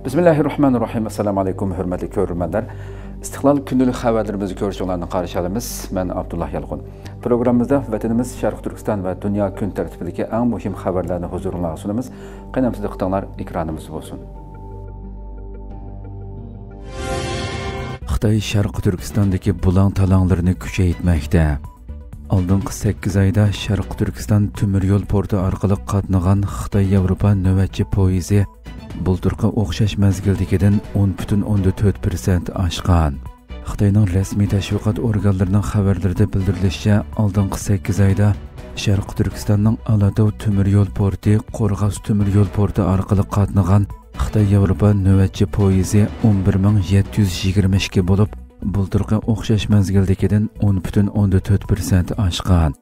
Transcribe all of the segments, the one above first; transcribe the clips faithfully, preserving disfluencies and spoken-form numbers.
بىسمىللاھىررەھمانىررەھىم. ئەسسالامۇئەلەيكۇم، ھۆرمەتلىك كۆرۈرمەنلەر. ئىستىقلال كۈندىلىك خەۋەرلىرىمىزنى كۆرۈشۈڭلارنى قارشى ئالىمىز. مەن ئابدۇللا يالقۇن. پروگراممىمىزدا ۋەتىنىمىز شەرقىي تۈركىستان ۋە دۇنيا كۈن تەرتىپىدىكى ئەڭ مۇھىم خەۋەرلەرنى ھۇزۇرۇڭلارغا سۇنىمىز. قېنى ئەمدى دىققىتىڭلار ئېكرانىمىزدا بولسۇن. خىتاي شەرقىي تۈركىستاندىكى بۇلاڭ-تالاڭلىرىنى كۈچەيتمەكتە. ئالدىنقى سەككىز ئايدا شەرقىي تۈركىستان تۆمۈر يول پورتى ئارقىلىق قاتنىغان خىتاي-ياۋروپا نۆۋەتچى پويىزى بۇلتۇرقى ئوخشاش مەزگىلدىكىدىن ئون پۈتۈن ئوندىن تۆت پىرسەنت ئاشقان. خىتاينىڭ رەسمىي تەشۋىقات ئورگانلىرىنىڭ خەۋەرلىرىدە بىلدۈرۈلۈشىچە، ئالدىنقى سەككىز ئايدا شەرقىي تۈركىستاننىڭ ئالاتاۋ تۆمۈر يول پورتى، قورغاس تۆمۈر يول پورتى ئارقىلىق قاتنىغان خىتاي-ياۋروپا نۆۋەتچى پويىزى ئون بىر مىڭ يەتتە يۈز يىگىرمە ئىككى بولۇپ، بۇلتۇرقى ئوخشاش مەزگىلدىكىدىن ئون پۈتۈن ئوندىن تۆت پىرسەنت ئاشقان.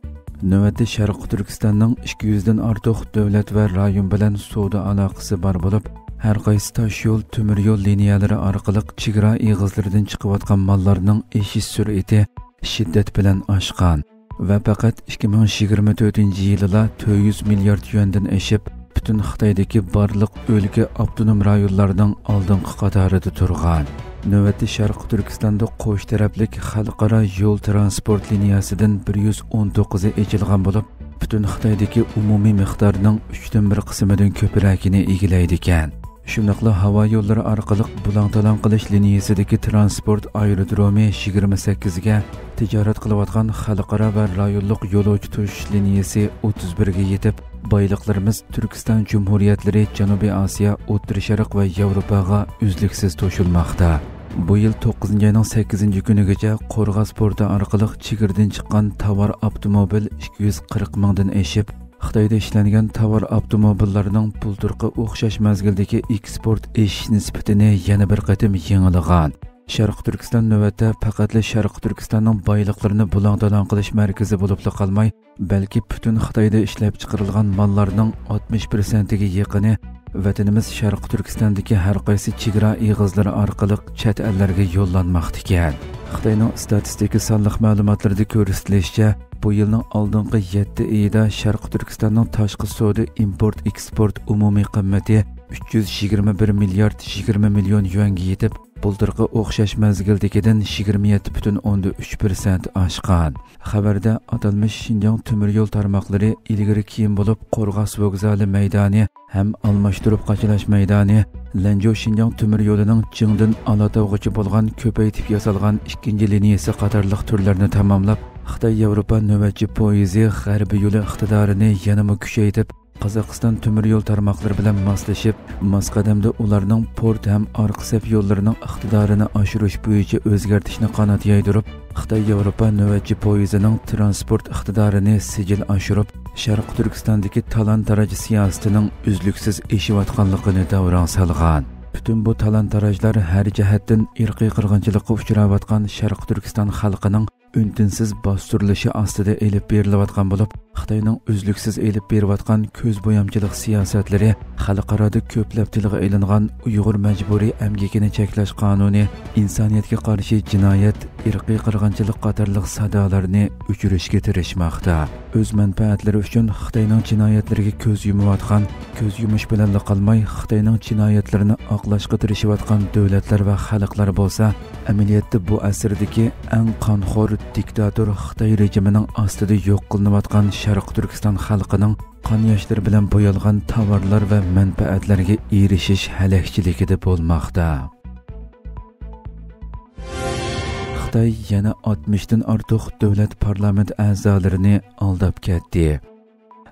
نۆۋەتتە شەرقىي تۈركىستاننىڭ ئىككى يۈزدىن ئارتۇق دۆلەت ۋە رايون بىلەن سودا ئالاقىسى بار بولۇپ، ھەر قايسى تاش يول، تۆمۈر يول لىنىيەلىرى ئارقىلىق چېگرا ئېغىزلىرىدىن چىقىۋاتقان ماللارنىڭ ئېشىش سۈرئىتى شىددەت بىلەن ئاشقان ۋە پەقەت ئىككى مىڭ يىگىرمە تۆتىنچى يىلىلا تۆت يۈز مىليارد يۈەندىن ئېشىپ، پۈتۈن خىتايدىكى بارلىق ئۆلكە، ئاپتونوم رايونلارنىڭ ئالدىنقى قاتارىدا تۇرغان. نۆۋەتتە شەرقىي تۈركىستاندا قوش تەرەپلىك خەلقئارا يول ترانسپورت لىنىيەسىدىن بىر يۈز ئون توققۇزى ئېچىلغان بولۇپ، پۈتۈن خىتايدىكى ئومۇمىي مىقدارنىڭ ئۈچتىن بىر قىسمىدىن كۆپرەكىنى ئىگىلەيدىكەن. شۇنداقلا ھاۋا يوللىرى ئارقىلىق بۇلاڭ-تالاڭ قىلىش لىنىيەسىدىكى ترانسپورت ئايرودرومى يىگىرمە سەككىزگە، تىجارەت قىلىۋاتقان خەلقئارا ۋە رايونلۇق يولۇچى توشۇش لىنىيەسى ئوتتۇز بىرگە يېتىپ، بايلىقلىرىمىز تۈركىستان جۇمھۇرىيەتلىرى، جەنۇبىي ئاسىيا، ئوتتۇرا شەرق ۋە ياۋروپاغا ئۈزلۈكسىز توشۇلماقتا. بۇ يىل توققۇزىنچى ئاينىڭ سەككىزىنچى كۈنىگىچە قورغاس پورتى ئارقىلىق چېگرىدىن چىققان تاۋار ئاپتوموبىل ئىككى يۈز قىرىق مىڭدىن ئېشىپ، خىتايدا ئىشلەنگەن تاۋار ئاپتوموبىللارنىڭ بۇلتۇرقى ئوخشاش مەزگىلدىكى ئېكسپورت ئېشىش نىسبىتىنى يەنە بىر قېتىم يېڭىلىغان. شەرقىي تۈركىستان نۆۋەتتە پەقەتلا شەرقىي تۈركىستاننىڭ بايلىقلىرىنى بۇلاڭ-تالاڭ قىلىش مەركىزى بولۇپلا قالماي، بەلكى پۈتۈن خىتايدا ئىشلەپچىقىرىلغان ماللارنىڭ ئاتمىش پىرسەنتىگە يېقىنى ۋەتىنىمىز شەرقىي تۈركىستاندىكى ھەر قايسى چېگرا ئېغىزلىرى ئارقىلىق چەت ئەللەرگە يوللانماقتىكەن. خىتاينىڭ ئىستاتىستىكا سانلىق مەلۇماتلىرىدا كۆرسىتىلىشىچە، بۇ يىلنىڭ ئالدىنقى يەتتە ئېيىدا شەرقىي تۈركىستاننىڭ تاشقى سودا ئىمپورت ئېكسپورت ئومۇمىي قىممىتى ئۈچ يۈز يىگىرمە بىر مىليارد يىگىرمە مىليون يۈەنگە يېتىپ، بۇلتۇرقى ئوخشاش مەزگىلدىكىدىن يىگىرمە يەتتە پۈتۈن ئوندىن ئۈچ پىرسەنت ئاشقان. خەۋەردە ئاتالمىش شىنجاڭ تۆمۈر يول تارماقلىرى ئىلگىرى كېيىن بولۇپ قورغاس ۋوگزالى مەيدانى ھەم ئالماشتۇرۇپ قاچىلاش مەيدانى، لەنجۇ شىنجاڭ تۆمۈر يولىنىڭ جىڭدىن ئالاتاۋغىچە بولغان كۆپەيتىپ ياسالغان ئىككىنچى لىنىيەسى قاتارلىق تۈرلەرنى تاماملاپ، خىتاي ياۋروپا نۆۋەتچى پويىزى غەربىي يولى ئىقتىدارىنى يەنىمۇ كۈچەيتىپ، قازاقىستان تۆمۈر يول تارماقلىرى بىلەن ماسلىشىپ، ماس قەدەمدە ئۇلارنىڭ پورت ھەم ئارقا سەپ يوللىرىنىڭ ئىقتىدارىنى ئاشۇرۇش بويىچە ئۆزگەرتىشنى قانات يايدۇرۇپ، خىتاي ياۋروپا نۆۋەتچى پويىزىنىڭ ترانسپورت ئىقتىدارىنى سىجىل ئاشۇرۇپ، شەرقىي تۈركىستاندىكى تالان-تاراج سىياسىتىنىڭ ئۈزلۈكسىز ئېشىۋاتقانلىقىنى داۋراڭ سالغان. پۈتۈن بۇ تالان-تاراجلار ھەر جەھەتتىن ئىرقىي قىرغىنچىلىققا ئۇچراۋاتقان شەرقىي تۈركىستان خەلقىنىڭ ئۈن-تىنسىز باستۇرۇلۇشى ئاستىدا ئېلىپ بېرىلىۋاتقان بولۇپ، خىتاينىڭ ئۈزلۈكسىز ئېلىپ بېرىۋاتقان كۆز بويامچىلىق سىياسەتلىرى خەلقئارادا كۆپلەپ تىلغا ئېلىنغان ئۇيغۇر مەجبۇرىي ئەمگىكىنى چەكلەش قانۇنى، ئىنسانىيەتكە قارشى جىنايەت، ئىرقىي قىرغىنچىلىق قاتارلىق سادالارنى ئۆچۈرۈشكە تىرىشماقتا. ئۆز مەنپەئەتلىرى ئۈچۈن خىتاينىڭ جىنايەتلىرىگە كۆز يۇمۇۋاتقان، كۆز يۇمۇش بىلەنلا قالماي، خىتاينىڭ جىنايەتلىرىنى ئاقلاشقا تىرىشىۋاتقان دۆلەتلەر ۋە خەلقلەر بولسا، ئەمەلىيەتتە بۇ ئەسىردىكى ئەڭ قانخور دىكتاتور خىتاي رېجىمىنىڭ ئاستىدا يوق قىلىنىۋاتقان شەرقىي تۈركىستان خەلقىنىڭ قان ياشلىرى بىلەن بويالغان تاۋارلار ۋە مەنپەئەتلەرگە ئېرىشىش ھەلەكچىلىكىدە بولماقتا. خىتاي يەنە ئاتمىشتىن ئارتۇق دۆلەت پارلامېنت ئەزالىرىنى ئالداپ كەتتى.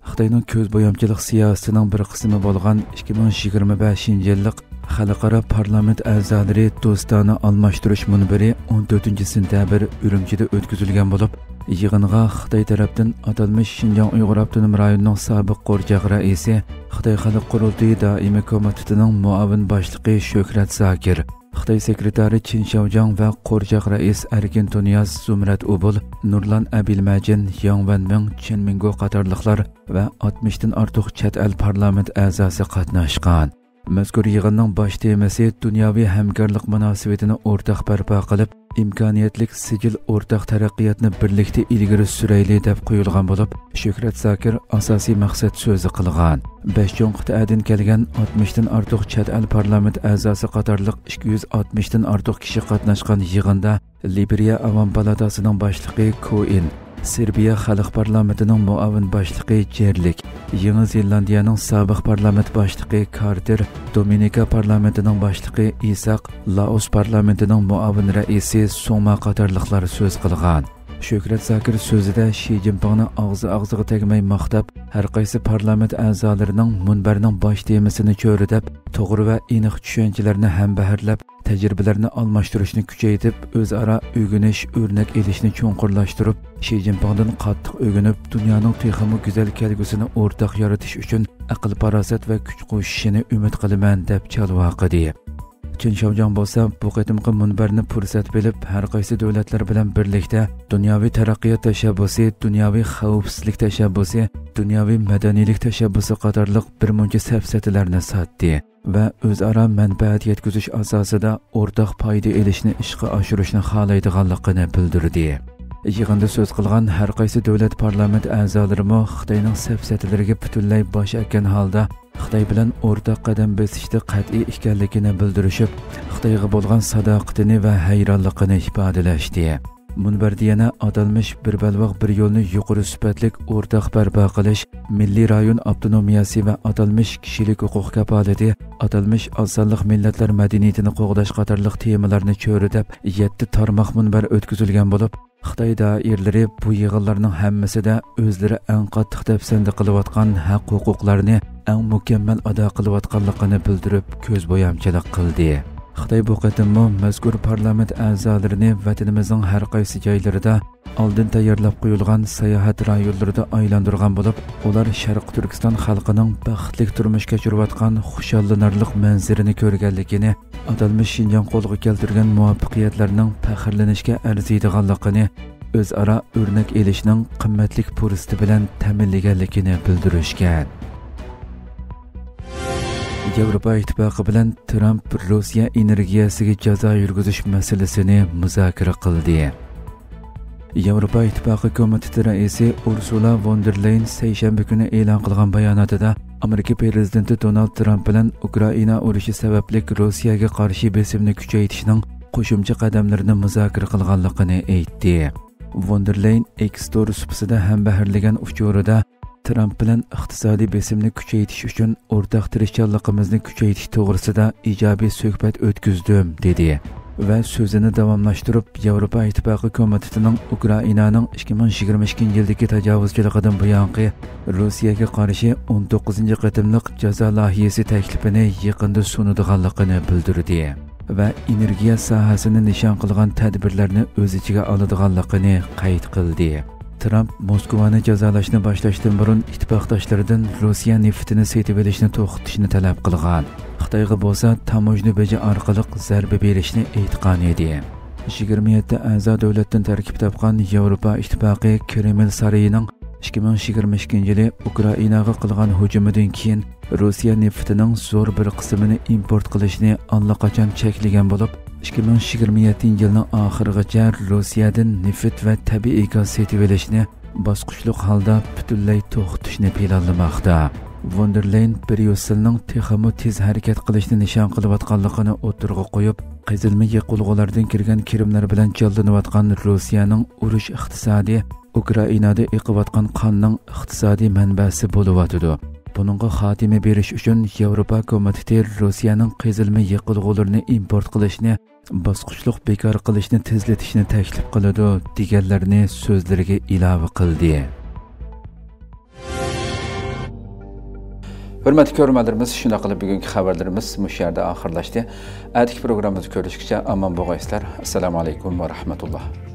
خىتاينىڭ كۆز بويامچىلىق سىياسىتىنىڭ بىر قىسمى بولغان ئىككى مىڭ يىگىرمە بەشىنچى يىللىق خەلقئارا پارلامېنت ئەزالىرى دوستانە ئالماشتۇرۇش مۇنبىرى ئون تۆتىنچى سېنتەبىر ئۈرۈمچىدە ئۆتكۈزۈلگەن بولۇپ، يىغىنغا خىتاي تەرەپتىن ئاتالمىش شىنجاڭ ئۇيغۇر ئاپتونوم رايونىنىڭ سابىق قورچاق رەئىسى، خىتاي خەلق قۇرۇلتىيى دائىمىي كومىتېتىنىڭ مۇئاۋىن باشلىقى شۆھرەت زاكىر، خىتاي سېكرېتارى چىن شياۋجياڭ ۋە قورچاق رەئىس ئەركىن تۇنىياز، زۇمرەت ئوبۇل، نۇرلان ئەبىلمەجىن، ياڭ ۋەنمىڭ، چېن مىڭگو قاتارلىقلار ۋە ئاتمىشتىن ئارتۇق چەت ئەل پارلامېنت ئەزاسى قاتناشقان. مەزكۇر يىغىننىڭ باش تېمىسى دۇنياۋى ھەمكارلىق مۇناسىۋىتىنى ئورتاق بەرپا قىلىپ، ئىمكانىيەتلىك سىجىل ئورتاق تەرەققىياتنى بىرلىكتە ئىلگىرى سۈرەيلى دەپ قويۇلغان بولۇپ، شۆھرەت زاكىر ئاساسىي مەقسەت سۆزى قىلغان. بەش چوڭ قىتئەدىن كەلگەن ئاتمىشتىن ئارتۇق چەت ئەل پارلامېنت ئەزاسى قاتارلىق ئىككى يۈز ئاتمىشتىن ئارتۇق كىشى قاتناشقان يىغىندا لىبېرىيە ئاۋام پالاتاسىنىڭ باشلىقى كوئېن، سېربىيە خەلق پارلامېنتىنىڭ مۇئاۋىن باشلىقى جېرلىك، يېڭى زېلاندىيەنىڭ سابىق پارلامېنت باشلىقى كارتېر، دومىنىكا پارلامېنتىنىڭ باشلىقى ئىساق، لائوس پارلامېنتىنىڭ مۇئاۋىن رەئىسى سۇڭما قاتارلىقلار سۆز قىلغان. شۆھرەت زاكىر سۆزىدە شى جىنپىڭنى ئاغزى ئاغزىغا تەگمەي ماختاپ، ھەرقايسى پارلامېنت ئەزالىرىنىڭ مۇنبەرنىڭ باش تېمىسىنى چۆرىدەپ، توغرا ۋە ئېنىق چۈشەنچىلەرنى ھەمبەھىرلەپ، تەجرىبىلەرنى ئالماشتۇرۇشنى كۈچەيتىپ، ئۆزئارا ئۆگىنىش، ئۆرنەك ئېلىشنى چوڭقۇرلاشتۇرۇپ، شى جىنپىڭدىن قاتتىق ئۆگىنىپ، دۇنيانىڭ تېخىمۇ گۈزەل كەلگۈسىنى ئورتاق يارىتىش ئۈچۈن ئەقىل-پاراسەت ۋە كۈچ قوشۇشىنى ئۈمىد قىلىمەن، دەپ چالۋاقىدى. چېن شياۋجياڭ بولسا بۇ قېتىمقى مۇنبەرنى پۇرسەت بىلىپ، ھەرقايسى دۆلەتلەر بىلەن بىرلىكتە دۇنياۋى تەرەققىيات تەشەببۇسى، دۇنياۋى خەۋپسىزلىك تەشەببۇسى، دۇنياۋى مەدەنىيلىك تەشەببۇسى قاتارلىق بىر مۇنچە سەپسەتىلەرنى ساتتى ۋە ئۆزئارا مەنپەئەت يەتكۈزۈش ئاساسىدا ئورتاق پايدا ئېلىشنى ئىشقا ئاشۇرۇشنى خالايدىغانلىقىنى بىلدۈردى. يىغىندا سۆز قىلغان ھەرقايسى دۆلەت پارلامېنت ئەزالىرىمۇ خىتاينىڭ سەپسەتىلىرىگە پۈتۈنلەي باش ئەگكەن ھالدا خىتاي بىلەن ئورتاق قەدەم بېسىشتا قەتئىي ئىكەنلىكىنى بىلدۈرۈشۈپ، خىتايغا بولغان ساداقىتىنى ۋە ھەيرانلىقىنى ئىپادىلەشتى. مۇنبەردە يەنە ئاتالمىش بىر بەلباغ بىر يولنى يۇقىرى سۈپەتلىك ئورتاق بەرپا قىلىش، مىللىي رايون ئاپتونومىيەسى ۋە ئاتالمىش كىشىلىك ھوقۇق كاپالىتى، ئاتالمىش ئاز سانلىق مىللەتلەر مەدەنىيىتىنى قوغداش قاتارلىق تېمىلارنى چۆرىدەپ، يەتتە تارماق مۇنبەر ئۆتكۈزۈلگەن بولۇپ، خىتاي دائىرىلىرى بۇ يىغىنلارنىڭ ھەممىسىدە ئۆزلىرى ئەڭ قاتتىق دەپسەندە قىلىۋاتقان ھەق-ھوقۇقلارنى ئەڭ مۇكەممەل ئادا قىلىۋاتقانلىقىنى بىلدۈرۈپ، كۆز بويامچىلىق قىلدى. خىتاي بۇ قېتىممۇ مەزكۇر پارلامېنت ئەزالىرىنى ۋەتىنىمىزنىڭ ھەر قايسى جايلىرىدا ئالدىن تەييارلاپ قويۇلغان ساياھەت رايونلىرىدا ئايلاندۇرغان بولۇپ، ئۇلار شەرقىي تۈركىستان خەلقىنىڭ بەختلىك تۇرمۇش كەچۈرۈۋاتقان خۇشاللىنارلىق مەنزىرىنى كۆرگەنلىكىنى، ئاتالمىش شىنجاڭ قولغا كەلتۈرگەن مۇۋەپپەقىيەتلەرنىڭ پەخىرلىنىشكە ئەرزىيدىغانلىقىنى، ئۆزئارا ئۆرنەك ئېلىشنىڭ قىممەتلىك پۇرسىتى بىلەن تەمىنلىگەنلىكىنى بىلدۈرۈشكەن. ياۋروپا ئىتتىپاقى بىلەن ترامپ روسىيە ئېنېرگىيەسىگە جازا يۈرگۈزۈش مەسىلىسىنى مۇزاكىرە قىلدى. ياۋروپا ئىتتىپاقى كومىتېتى رەئىسى ئۇرسۇلا ۋون دېر لېيېن سەيشەنبە كۈنى ئېلان قىلغان باياناتىدا، ئامېرىكا پىرېزىدېنتى دونالد ترامپ بىلەن ئۇكرائىنا ئۇرۇشى سەۋەبلىك روسىيەگە قارشى بېسىمنى كۈچەيتىشنىڭ قوشۇمچە قەدەملىرىنى مۇزاكىرە قىلغانلىقىنى ئېيتتى. ۋون دېر لېيېن ئېكس تور سۇپىسىدا ھەمبەھىرلىگەن ئۇچۇرىدا، ترامپ بىلەن ئىقتىسادىي بېسىمنى كۈچەيتىش ئۈچۈن ئورتاق تىرىشچانلىقىمىزنى كۈچەيتىش توغرىسىدا ئىجابىي سۆھبەت ئۆتكۈزدۈم، دېدى ۋە سۆزىنى داۋاملاشتۇرۇپ، ياۋروپا ئىتتىپاقى كومىتېتىنىڭ ئۇكرائىنانىڭ ئىككى مىڭ يىگىرمە ئىككىنچى يىلدىكى تاجاۋۇزچىلىقىدىن بۇيانقى روسىيەگە قارشى ئون توققۇزىنچى قېتىملىق جازا لايىھەسى تەكلىپىنى يېقىندا سۇنىدىغانلىقىنى بىلدۈردى ۋە ئېنېرگىيە ساھەسىنى نىشان قىلغان تەدبىرلەرنى ئۆز ئىچىگە ئالىدىغانلىقىنى قەيت قىلدى. ترامپ موسكۋانى جازالاشنى باشلاشتىن بۇرۇن ئىتتىپاقداشلىرىدىن روسىيە نېفىتىنى سېتىۋېلىشنى توختىتىشنى تەلەپ قىلغان، خىتايغا بولسا تاموژنا بېجى ئارقىلىق زەربە بېرىشنى ئېيتقان ئىدى. يىگىرمە يەتتە ئەزا دۆلەتتىن تەركىب تاپقان ياۋروپا ئىتتىپاقى كرېمل سارىيىنىڭ ئىككى مىڭ يىگىرمە ئىككىنچى يىلى ئۇكرائىناغا قىلغان ھۇجۇمىدىن كېيىن روسىيە نېفىتىنىڭ زور بىر قىسمىنى ئىمپورت قىلىشنى ئاللىقاچان چەكلىگەن بولۇپ، ئىككى مىڭ يىگىرمە يەتتىنچى يىلنىڭ ئاخىرىغىچە روسىيەدىن نېفىت ۋە تەبىئىي گاز سېتىۋېلىشنى باسقۇچلۇق ھالدا پۈتۈنلەي توختىتىشنى پىلانلىماقتا. ۋون دېر لېيېن بريۇسسېلنىڭ تېخىمۇ تېز ھەرىكەت قىلىشنى نىشان قىلىۋاتقانلىقىنى ئوتتۇرىغا قويۇپ، قېزىلما يېقىلغۇلاردىن كىرگەن كىرىملەر بىلەن جانلىنىۋاتقان روسىيەنىڭ ئۇرۇش ئىقتىسادى ئۇكرائىنادا ئېقىۋاتقان قاننىڭ ئىقتىسادىي مەنبەسى بولۇۋاتىدۇ. بۇنىڭغا خاتىمە بېرىش ئۈچۈن ياۋروپا كومىتېتى روسىيەنىڭ قېزىلما يېقىلغۇلىرىنى ئىمپورت قىلىشنى باسقۇچلۇق بىكار قىلىشنى تېزلىتىشنى تەكلىپ قىلىدۇ، دېگەنلەرنى سۆزلىرىگە ئىلاۋە قىلدى. ھۆرمەتلىك كۆرۈرمەنلىرىمىز، شۇنداق قىلىپ بۈگۈنكى خەۋەرلىرىمىز مۇشۇ يەردە ئاخىرلاشتى. ئەتىكى پروگراممىمىزدا كۆرۈشكىچە ئامان بولغايسىلەر. ئەسسالامۇ ئەلەيكۇم ۋە رەھمەتۇللا.